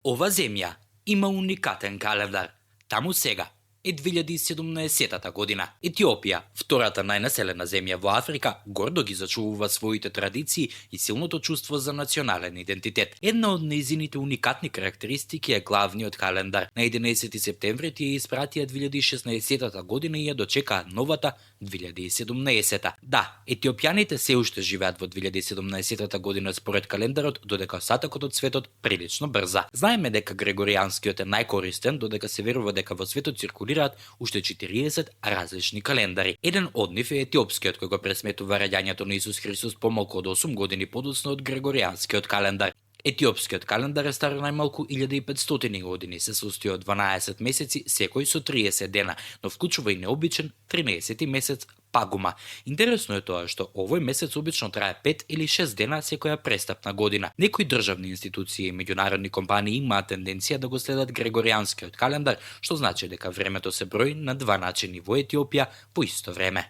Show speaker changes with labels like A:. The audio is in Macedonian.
A: Ова земја има уникатен календар. Таму сега е 2017 година. Етиопија, втората најнаселена земја во Африка, гордо ги зачувува своите традиции и силното чувство за национален идентитет. Една од нејзините уникатни карактеристики е главниот календар. На 11 септември тие испратија 2016 година и ја дочекаа новата 2017. Да, етиопјаните се уште живеат во 2017 година според календарот, додека остатокот од светот прилично брза. Знаеме дека грегоријанскиот е најкористен, додека се верува дека во светот циркулираат уште 40 различни календари. Еден од нив е етиопскиот, кој го пресметува раѓањето на Исус Христос помалку од 8 години подоцна од грегоријанскиот календар. Етиопскиот календар е стар најмалку 1500 години, се состои од 12 месеци, секој со 30 дена, но вклучува и необичен 13 месец Пагума. Интересно е тоа што овој месец обично трае 5 или 6 дена секоја престапна година. Некои државни институции и меѓународни компании имаат тенденција да го следат грегоријанскиот календар, што значи дека времето се брои на два начини во Етиопија во исто време.